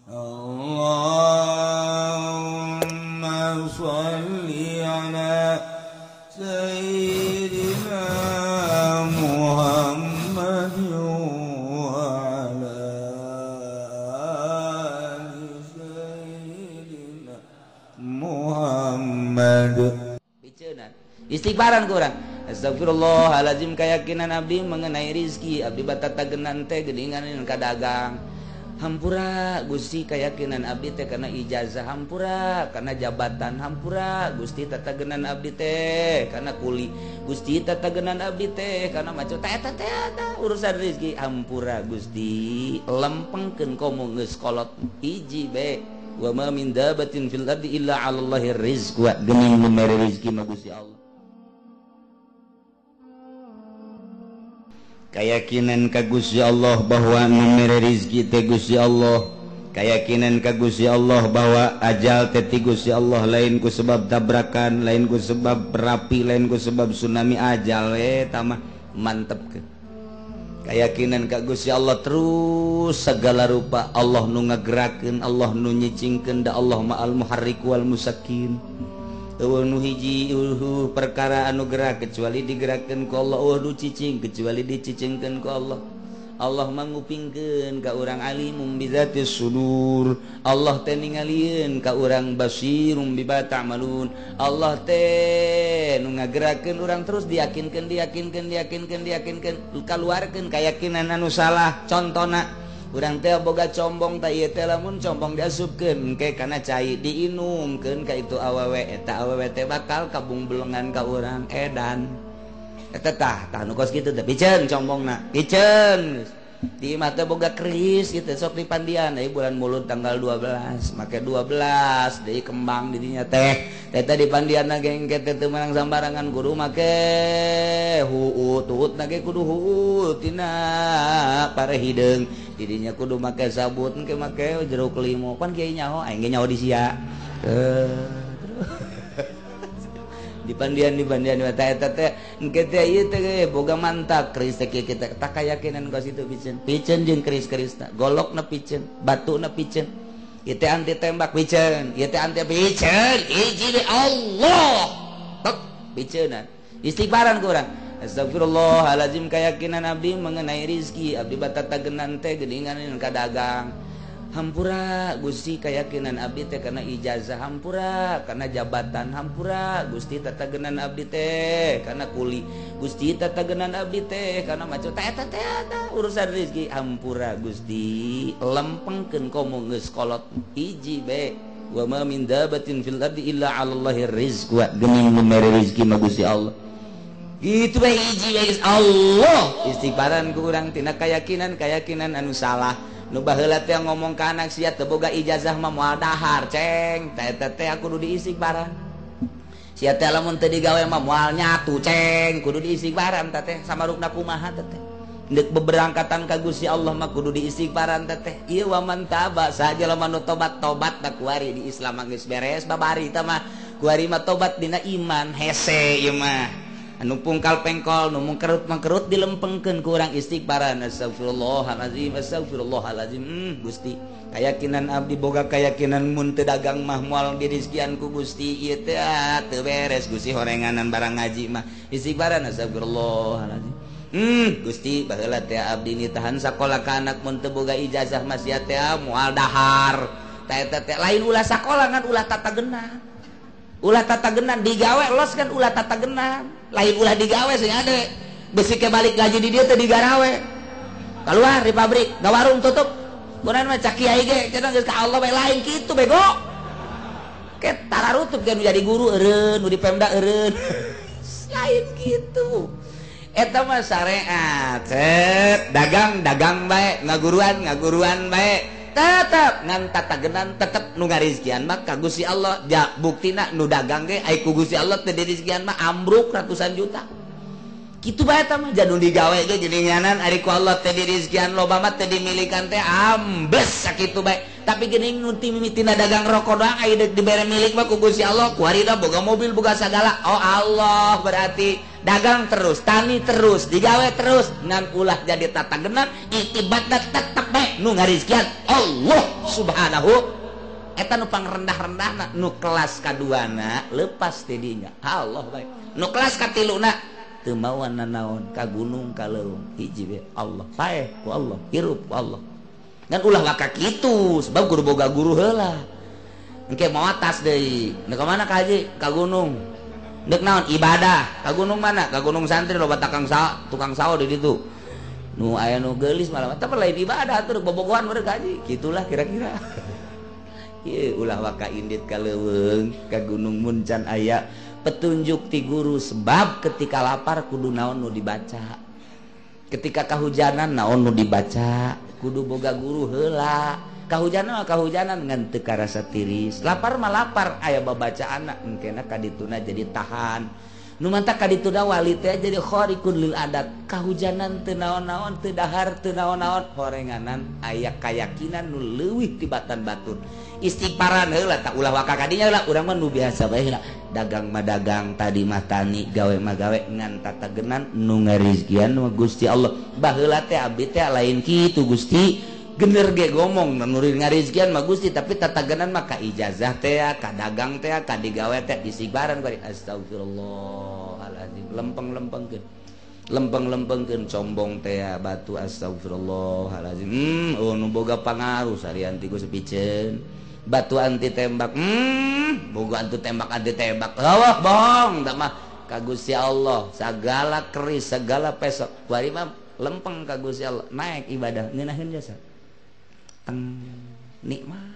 Allahumma sholli ala sayyidina Muhammad wa ala ali sayyidina Muhammad. Istighfaran kurang. Astagfirullahalazim keyakinan abdi mengenai rizki abdi batatagenan teh geuningan ka dagang. Hampura Gusti keyakinan abdi teh karena ijazah, hampura karena jabatan, hampura Gusti tatagenan abdi teh karena kuli, Gusti tatagenan abdi teh karena macam teh eta teh eta urusan rizki. Hampura Gusti lempengkeun komo geus kolot hiji be wa ma min dabatin fil ardi illa 'alallahi rizqu geuning nu mere rizki mah Gusti Allah. Keyakinan ka Gusti Allah bahwa nu mere rizki teh Gusti Allah, keyakinan ka Gusti Allah bahwa ajal teh ti Gusti Allah, lain ku sebab tabrakan, lain ku sebab berapi, lain ku sebab tsunami, ajal we tamah mantep ke. Keyakinan ka Gusti Allah terus segala rupa Allah nu ngagerakeun, Allah nu nyicingkeun, da Allah ma'al muharrik wal musakin. Eueuh nu hiji eueuh perkara anu gerak kecuali digerakkeun ku Allah, eueuh nu cicing kecuali dicicingkeun ku Allah. Allah mangupingkeun ka urang alimum bizatis sudur, Allah teh ningalieun ka urang basirum bima ta'malun. Allah teh nu ngagerakeun urang terus diyakinkeun diyakinkeun diyakinkeun diyakinkeun kaluarkeun kayakinan anu salah. Contona urang teh boga combong ta ieu teh lamun combong diasupkeun engke kana cai diinumkeun ka itu awewe, eta awewe teh bakal kabungbelengan ka urang edan. Eta tah tah nu kos kitu teh piceun combongna, piceun. Di imah teh boga keris kitu sok dipandian deui bulan Mulud tanggal 12, make 12 deui kembang di dinya teh. Eta dipandianna ge engke teh teu meunang sambarangan kudu make huut, huutna ge kudu huut tina pare hideung. Didinya kudu make sabut engke make jeruk limo pan kiai nyaho aing ge nyaho di sia. Dipandian dipandian eta eta teh engke teh ieu teh boga mantak keris teh kieu kita tak kayakinan kos itu piceun. Piceun jeung keris-keris ta golokna piceun, batuna piceun. Ieu teh anti tembak piceun, ieu teh anti piceun, hiji deui Allah. Tek piceunan. Istighfaran ku urang. Astagfirullahalazim keyakinan abdi mengenai rizki abdi batatagenan teh geuningan ka dagang. Hampura Gusti keyakinan abdi teh karena ijazah, hampura karena jabatan, hampura Gusti tatagenan abdi teh karena kuli, Gusti tatagenan abdi teh karena macam teh eta teh eta urusan rizki. Hampura Gusti lempengkeun komo geus kolot hiji be wa ma min dabatin fil ardi illa 'alallahi rizqu geuning nu mere rizki mah Gusti Allah. Itu bae hiji bae Allah. Istighfaran ku urang tina keyakinan keyakinan anu salah. Nu baheula teh ngomong ka anak sia teu boga ijazah mah moal dahar ceng, teh eta teh kudu diistighfaran. Sia teh lamun teu digawe mah moal nyatu ceng, kudu diistighfaran teh teh samarukna kumaha teh teh. Deuk beberangkatan ka Gusti Allah mah kudu diistighfaran teh teh. Ieu wa man taba saja lamun nu tobat-tobat da kuari di Islam mah geus beres babari teh mah. Kuari mah tobat dina iman hese ieu mah. Anu pungkal pengkol nu mungkerut mangkerut dilempengkeun ku urang istighfaran. Astagfirullahalazim astagfirullahalazim. Gusti keyakinan abdi boga keyakinan mun teu dagang mah moal dirizkian ku Gusti ieu teh teu beres Gusti horenganan barang ngaji mah. Istighfaran astagfirullahalazim. Gusti baheula teh abdi nitahan sakola ka anak mun teu boga ijazah mah sia teh moal dahar. Tah eta teh lain ulah sakola ngan ulah tatagenan. Ulah tatagenan digawe los kan ulah tatagenan. Lain ulah digawe sing ade. Besi ke balik gaji di dieu teh digarawe. Keluar di pabrik, ga warung tutup. Kunaon mah cak kiai ge cenah geus ka Allah bae lain kitu bego. Ke tararutup ge nu jadi guru eureun, nu di Pemda eureun. Lain kitu. Eta mah syariat. Cet, dagang-dagang bae, ngaguruan ngaguruan bae. Tetep ngan tatagenan tetep nu ngarizkian mah ka Gusti Allah. Ja buktina nu dagang ge ai ku Gusti Allah teu dirizkian mah ambruk ratusan juta. Kitu bae eta mah jadul digawe ge geuninganan ari ku Allah teu dirizkian loba mah teu dimilikan teh ambles sakitu bae. Tapi geuning nu ti mimitina dagang rokok doang ai deuk dibere milik mah ku Gusti Allah kuari da boga mobil boga sagala. Oh Allah berarti Dagang terus, tani terus, digawe terus, ngan ulah jadi tatagenan, itibatna tetep bae nu ngarizkian Allah Subhanahu. Eta nu pangrendah-rendahna, nu kelas kaduana lepas ti dinya Allah bae. Nu kelas katiluna teu mawa nanaon ka gunung ka leuweung, hiji we Allah, paeh ku Allah, hirup ku Allah. Ngan ulah waka kitu sebab guru boga guru heula. Engke mau atas deui. Nek ka mana ka haji? Ka gunung. Nek naon ibadah? Ka gunung mana? Ka gunung santri loba tukang sawo di ditu. Nu aya nu geulis malah tapi lain ibadah atuh bobogohan mereka haji. Gitulah kira-kira. Ieu ulah waka indit ka leuweung, ka gunung mun can aya petunjuk ti guru sebab ketika lapar kudu naon nu dibaca. Ketika kahujanan naon nu dibaca, kudu boga guru heula. Kahujanan mah kahujanan ngan teu karasa tiris, lapar mah lapar aya babacaanna engkena kadituna jadi tahan. Nu mantak kadituna wali teh jadi khariqun lil adat. Kahujanan teu naon-naon, teu dahar teu naon-naon, horenganan aya kayakinan nu leuwih tibatan batur. Istighfaran heula tak ulah waka kadinya heula, urang mah nu biasa bae heula. Dagang mah dagang, tadi mah tani, gawe mah gawe, ngan tatagenan nu ngarizkian mah Gusti Allah. Baheula teh abdi teh lain kitu Gusti. Gener ge ngomong nurin ngarizkian mah Gusti, tapi tatagenan mah ka ijazah teh, ka dagang teh, ka digawe teh istighfaran bari astagfirullahalazim. Lempeng-lempengkeun. Lempeng-lempengkeun combong teh batu astagfirullahalazim. Oh nu boga pangaruh sarian ti ku sepiceun. Batu anti tembak. Boga anti tembak anti tembak. Wah, bohong tah mah ka Gusti Allah. Sagala keris, segala pesok. Bari mah lempeng ka Gusti Allah, naik ibadah ngeunaheun jasa. Teng nikmat.